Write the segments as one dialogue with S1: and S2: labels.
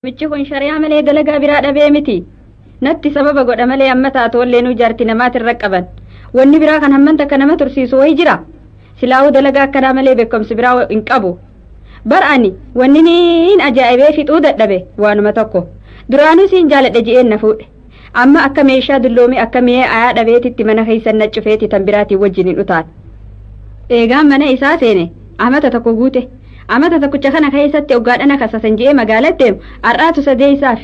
S1: Namichi kun shari'aa malee dalagaa biraa dhabee miti. Natti sababa godha malee amma taatoollee jaarti namaatirra qaban. Wanni biraa kan hamman takka nama tursiisu wayi jira. Silaa'uu dalagaa akkanaa malee beekumsi biraa hin qabu. Bar ani wanni niin ajaa'ibee fixuu dadhabe waanuma tokko. Duraanuu siin jaaladhe ji'een na fuudhe. Amma akka meeshaa dulloomee akka mi'ee ayaa dhabeetitti mana keessan na cufeeti tan biraatiin wajjin hin utaan. Eegaan mana isaa seene amata tokko guute. Amata tokkicha kana keessatti hoggaadhana kasasan je'ee magaalatti deemu har'aatu sadeessaaf.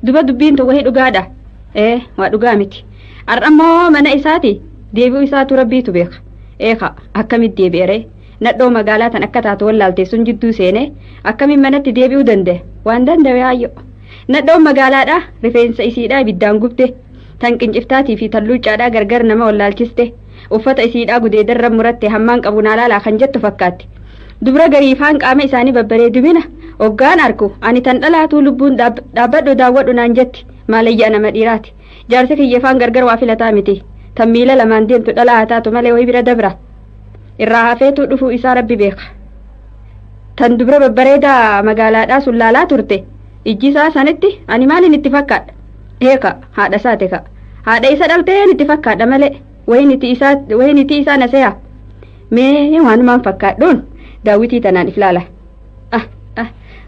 S1: Duba dubbiin tun wahii dhugaadha. Ee waa dhugaa miti. Har'a immoo mana isaati deebi'uu isaatu rabbiitu beeka. Eeka akkamitti deebi'ere nadhoo magaalaa tan akka taatu wallaalte sun jidduu seenee akkamiin manatti deebi'uu danda'e waan danda'e haayyo. Nadhoon magaalaadha rifeensa isiidhaa ibiddaan gubde tan qinciftaatii fi tan luuccaadhaa gargar nama wallaalchiste uffata isiidhaa gudeedarra muratte hammaan qabu naa laalaa kan jettu fakkaatti. Dubra gariifaan qaama isaanii babbareedumina hoggaan arku ani tan dhalaatuu lubbuun dhaabbadhu daawwadhu naan jetti maalayyaa nama dhiiraati. Jaarsi kiyyefaan gargar waa filataa miti. Tan miila lamaan deemtu dhalaa haa taatu malee wayii bira dabra. Irraa hafeetuu dhufuu isaa rabbi beeka. Tan dubra babbareedaa magaalaadhaa sun laalaa turte ijji isaa sanitti ani maaliin itti fakkaadha? Eeka haadha isaati ka. Haadha isa dhalteen itti fakkaadha malee wayin itti isaa na seha. Mee waanumaan fakkaadhuun daawwitii tanaan if laala. Ah ah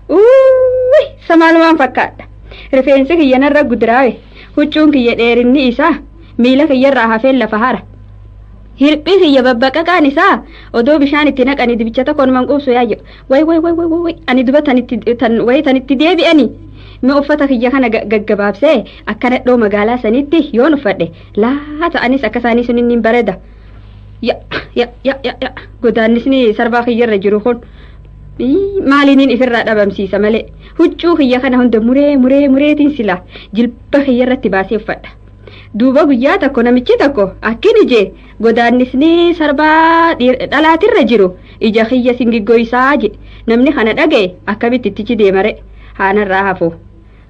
S1: uuyi isa maalumaan fakkaadha. Rifeensi kiyya narra gudiraawe huccuun kiyya dheerinni isaa miila kiyyarraa hafeen lafa hara. Hirphii kiyya babbaqaqaan isaa odoo bishaan itti naqanii dibicha tokko numan quubsu yaayyo. Way way way way way ani duba tan itti tan way tan itti deebi'ani. Mee uffata kiyya kana gaggabaabsee akka nadhoo magaalaa sanitti yoon uffadhe laata anis akka isaanii sun inni bareeda. Ya ya ya ya ya godaannisni sarbaa kiyyarra jiru kun maaliiniin ifirraa dhabamsiisa malee huccuu kiyya kana hunda muree muree mureetiin sila jilba kiyyarratti baasee uffadha. Duuba guyyaa tokko namichi tokko akkin ije godaannisni sarbaa dhalaatirra jiru ija kiyya singiggoysaa jedhe namni kana dhaga'e akkamitti ittichi deemare haanarraa hafu.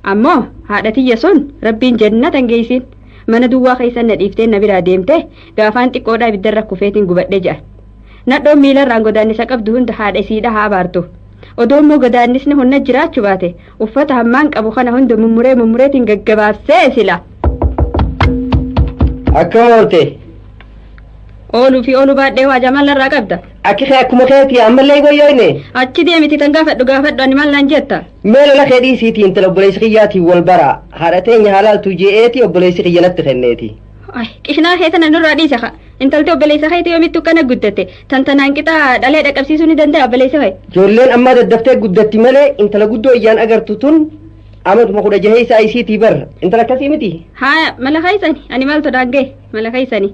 S1: Ammoo haadha tiyya sun rabbiin jannatan geessin mana duwwaa keessan na dhiiftee na biraa deemte gaafaan xiqqoodhaa ibiddarra kufeetiin gubadhe jedhan. Nadhoon miilarraan godaannisa qabdu hunda haadha isiidha haa abaartu. Odoo immoo godaannisni hunna jiraachuu baate uffata hammaan qabu kana hunda mummuree mummureetiin gaggabaabsee sila.
S2: Akkam oolte?
S1: Ooluu fi ooluu baadhee waa jamal irraa qabda.
S2: Akki kee akkuma keetii ammallee goyyoyne.
S1: Achi deemiti tan gaafadhu gaafadhu ani maal naan jetta.
S2: Mee lola kee dhiisiitii intala obboleessi kiyyaatiin wal bara. Haadha teenya haalaaltu je'eeti obboleessi kiyya natti kenneeti.
S1: Ay, qishnaa kee tana nurraa dhiisa ka. Intalti obboleessa keetii yoomittu akkana guddatte tan tanaan qixa dhalee dhaqqabsiisuu ni danda'a obboleessa kee.
S2: Ijoolleen ammaa daddaftee guddatti malee intala guddoo iyyaan agartu tun amatuma kudha jahee isaa isiitii bar. Intala akkasii miti.
S1: Haa mala keessani ani maaltu daangee mala keessani.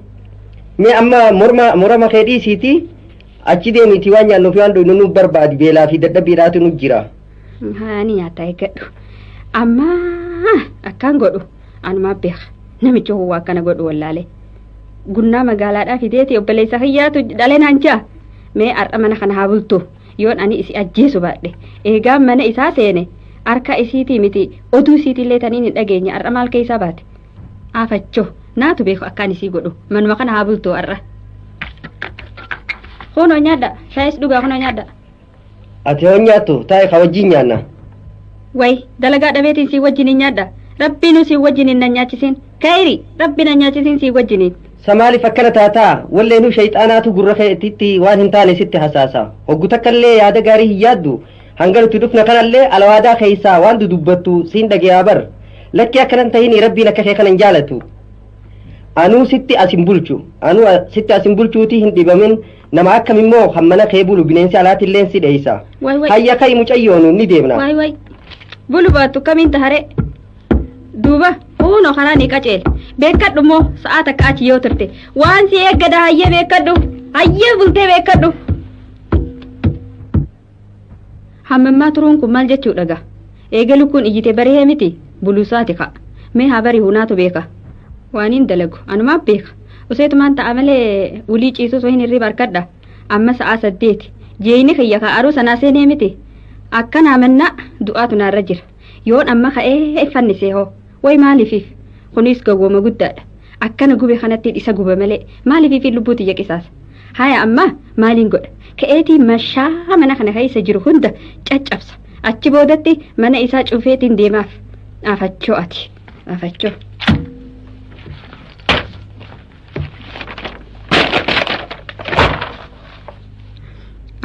S2: Mee amma morma morama kee dhiisiitii achi deemiitii waan nyaannuuf waan dhugnu nu barbaadi beelaa fi dadhabbiidhaatu nu jira.
S1: Haa ni nyaata eeggadhu. Amma akkaan godhu anumaa beeka namichi hoo akkana godhu wallaalee. Gunnaa magaalaadhaa fideeti obboleessa kiyyaatu dhalee naan jaa. Mee har'a mana kana haa bultu yoon ani isi ajjeesu baadhe eegaan mana isaa seene harka isiitii miti oduu isiitiillee taniin hin dhageenye har'a maal keessaa baate. Afachoo naatu beeku akkaan isii godhu manuma kana haa bultu har'a. Kunoo nyaadha shaayis dhugaa kunoo nyaadha.
S2: Ati hoo nyaattu taa'e ka wajjin nyaanna.
S1: Way dalagaa dhabeetiin sii wajjin hin nyaadha. Rabbiinuu sii wajjin hin nyaachisiin. Kayri rabbi na nyaachisiin sii wajjiniin.
S2: Sa maaliif akkana taataa? Walleenuu shayxaanaatu gurra keetitti waan hin taane sitti hasaasa. Hoggu takka illee yaada gaarii hin yaaddu. Hanga nuti dhufna kanallee alawaadaa keessaa waan dudubbattu siin dhageeyaa bar. Lakkii akkanan tahini rabbiin akka kee kana hin jaalatu. Anuu sitti as hin bulchu. Anuu sitti as hin bulchuutii hin dhibamin. Nama akkam immoo kan mana kee bulu bineensi alaatilleen si dheeysa.
S1: Way way.
S2: Hayya ka'i mucayyoonu ni deemna.
S1: Way way. Bulu baattu kamiin tahare? Duuba kunoo karaa ni qaceele. Beekadhu immoo sa'aa takka achi yoo turte. Waan si eeggada hayyee beekadhu. Hayyee bultee beekadhu. Hammammaa turuun kun maal jechuudha gaa? Eega lukkuun iyyite barihee miti buluusaati ka'a. Mee haa bari'u naatu beeka. Waan hin dalagu anumaaf beeka. Useetumaan ta'a malee ulii ciisus wayin hirriba harkadha. Amma sa'aa 8. Jeeyni kiyya ka aruu sanaa seenee miti. Akkanaa mannaa du'aatu naarra jira. Yoon amma ka'ee fannisee hoo. Way maaliifiif? Kunis gowwooma guddaadha. Akkana gube kanatti isa guba malee maaliifiif lubbuu tiyya qisaasa? Haya amma maaliin godha? Ka'eetii mashaa mana kana keessa jiru hunda caccabsa. Achi boodatti mana isaa cufeetiin deemaaf. Afachoo ati. Afachoo.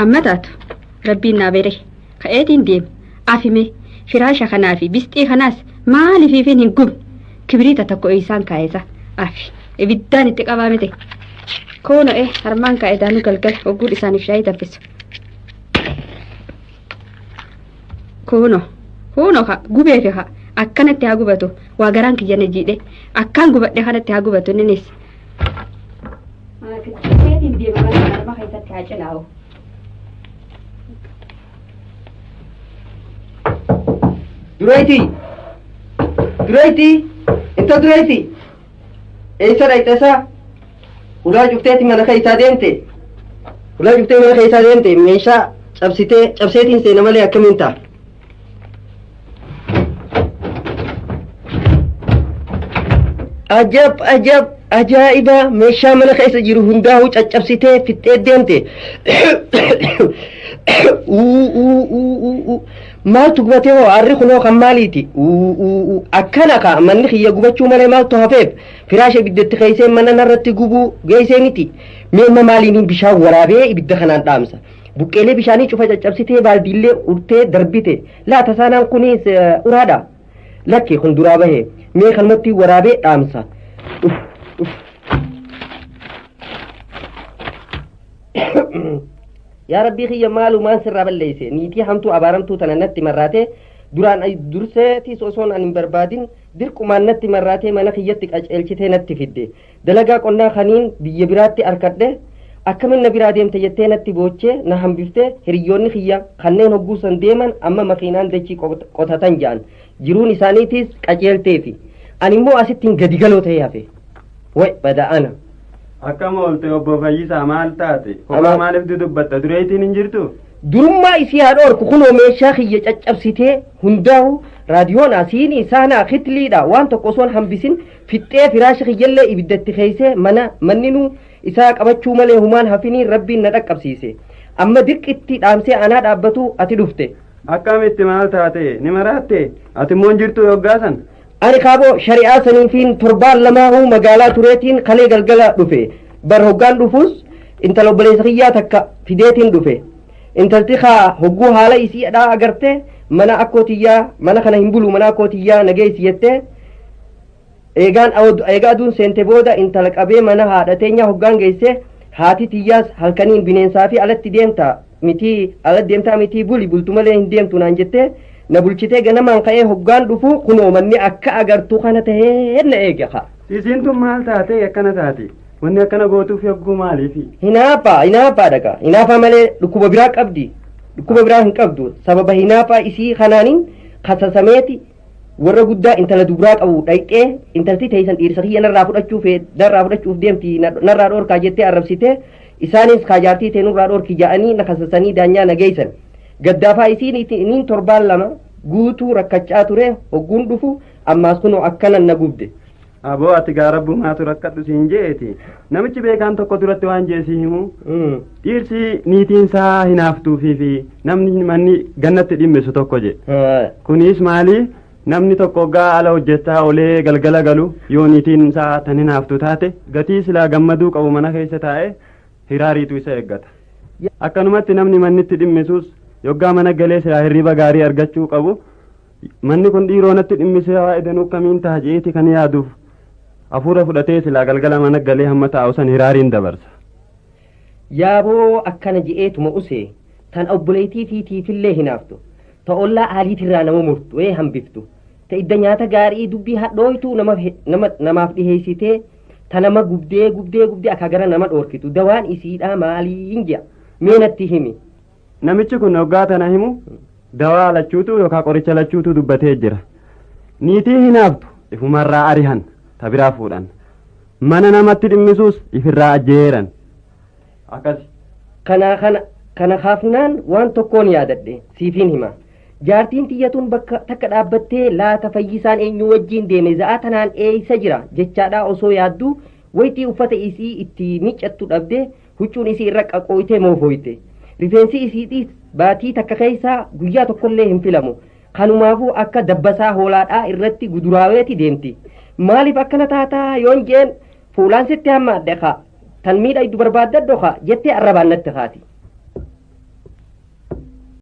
S1: Amma taatu rabbiin naa bere ka'eetiin deema. Afime firaasha kanaa fi bisxii kanaas maaliifiifin hin gubne kibiriita tokko isaan kaa'esa afi ibiddaan itti qabaa mite. Koono harmaan kaa'e daanuu galgala ogguun isaaniif shaayii danfisu. Koono koono ka gubeefi ka akkanatti haa gubatu waa garaan kiyya na jiidhe akkaan gubadhe kanatti haa gubatu inninis. Ka'eetiin deema mana harma keessatti haa cilaa'u.
S2: Dureetii! Dureetii! Inta dureetii! Eessa dhaqxe? Hulaa cufteeti mana keessaa deemte. Hulaa cuftee mana keessaa deemte meeshaa cabsitee cabseetiin seena malee akkamiin ta'a? Ajab ajab ajaa'iba meeshaa mana keessa jiru hundaa'uu caccabsitee fixxee deemte. Maaltu gubatee hoo harri kunoo kan maaliiti? Akkana ka manni kiyya gubachuu malee maaltu hafeef firaasha ibiddatti keessee mana narratti gubuu geessee miti. Mee maaliin bishaan waraabee ibidda kanaan dhaamsa. Buqqeelee bishaanii cufa caccabsitee baaldiillee urtee darbite. Laata saanaan kunis uraadha. Lakki kun duraa bahe mee kanumatti waraabee dhaamsa. Yaa rabbii kiyya maalumaan sirraa balleeyse niitii hamtuu abaaramtuu tana natti marraatee duraan durseetis osoon ani hin barbaadin dirqumaan natti marraatee mana kiyyatti qaceelchitee natti fidde dalagaa qonnaa kaniin biyya biraatti arkadhe akkamin na biraa deemte jettee natti boochee na hambiftee hiriyoonni kiyya kanneen hogguusan deeman amma makiinaan dachii qotatan ja'an jiruun isaaniitis qaceelteefi ani immoo asittiin gadi galoo ta'ee hafe way bada'ana.
S3: Akkam oolte obbo Fayyisaa maal taate? Kophaa maaliif dudubbatta? Dureetiin hin jirtu?
S2: Durummaa isii haa dhoorku kunoo meeshaa kiyya caccabsitee hundaa'u raadiyoon asiinii saanaa kitliidha waan tokko osoon hambisin fixxee firaasha kiyyallee ibiddatti keeysee mana manninuu isaa qabachuu malee humaan hafinii rabbiin na dhaqqabsiise. Amma dirqitti dhaamsee anaa dhaabbatu ati dhufte.
S3: Akkamitti maal taate? Ni maraatte? Ati immoo hin jirtu yoggaa san?
S2: Ani kaaboo shari'aa saniifiin torbaan lamaahuu magaalaa tureetiin kalee galgala dhufe. Bar hoggaan dhufus intala obboleessa kiyyaa takka fideetiin dhufe. Intalti kaa hogguu haala isiidhaa agarte mana akkoo tiyyaa mana kana hin bulu mana akkoo tiyyaa nageessi jettee eegaan eegaa aduun seente booda intala qabee mana haadha teenyaa hoggaan geesse haati tiyyaas halkaniin bineensaa fi alatti deemta mitii alatti deemtaa mitii buli bultu malee hin deemtu naan jettee na bulchitee ganamaan ka'ee hoggaan dhufu kunoo manni akka agartuu kana tahee na eege haa.
S3: Isiin tun maal taate akkana taate? Wanni akkana gootuuf yogguu maaliifi?
S2: Hinaaffaa hinaaffaa dhaqa hinaaffaa malee dhukkuba biraa qabdi dhukkuba biraa hin qabdu sababa hinaaffaa isii kanaaniin kasasameeti warra guddaa intala dubraa qabu dhayxee intalti teessan dhiirsa kiyya narraa fudhachuuf narraa fudhachuuf deemti narraa dhoorkaa jettee arrabsitee isaanis kaajaartii ta'e nurraa dhoorki ja'anii na kasasanii daanyaa na geessan gaddaafaa isiin niin torbaan lama guutuu rakkachaa ture hogguun dhufu ammaas kunoo akkana na gubde.
S3: Aboo ati gaa rabbumaatu rakkadhu siin jeeti. Namichi beekaan tokko duratti waan jee si himu. Dhiirsi niitiin isaa hinaaftuufii fi namni manni gannatti dhimmisu tokko je. Kunis maali? Namni tokko hoggaa ala hojjechaa olee galgala galu yoo niitiin isaa tan hinaaftu taate gatii silaa gammaduu qabu mana keessa taa'e hiraariitu isa eeggata. Akkanumatti namni mannitti dhimmisus yoggaa mana galee silaa hirriba gaarii argachuu qabu manni kun dhiiroo natti dhimmisee waa edanuu kamiin ta'a jeeti kan yaaduuf hafuura fudhatee silaa galgala mana galee hamma taa'u san hiraariin dabarsa.
S2: Yaaboo akkana je'eetuma use tan obboleettii fiitiifillee hinaaftu ta ollaa aaliitirraa nama murtu ee hambiftu ta idda nyaata gaarii dubbii hadhooytuu namaaf dhiheessitee ta nama gubdee gubdee gubdee akka gara nama dhoorkitu dawaan isiidhaa maaliin je'a mee natti himi.
S3: Namichi kun hoggaa tana himu dawaa lachuutu yookaan qoricha lachuutu dubbatee jira. Niitii hinaaftu ifumarraa arihan ta biraa fuudhan. Mana namatti dhimmisuus ifirraa ajjeeran. Akkas.
S2: Kana kana kana kaafnaan waan tokkoon yaadadhe siifiin hima. Jaartiin tiyyatuun bakka takka dhaabbattee laata fayyisaan eenyu wajjiin deeme za'aa tanaan eeysa jira jechaadhaa osoo yaaddu wayitii uffata isii itti miiccattu dhabde huccuun isii irra qaqooytee moofooyte. Rifeensi isiitiis Baatii takka keessa guyyaa tokkollee hin filamu. Kanumaafuu akka dabbasaa hoolaadhaa irratti guduraaweeti deemti. Maaliif akkana taataa yoon jeen fuulaan sitti hammaadhe kaa tan miidhagdu barbaaddadhu kaa jettee arrabaan natti kaati.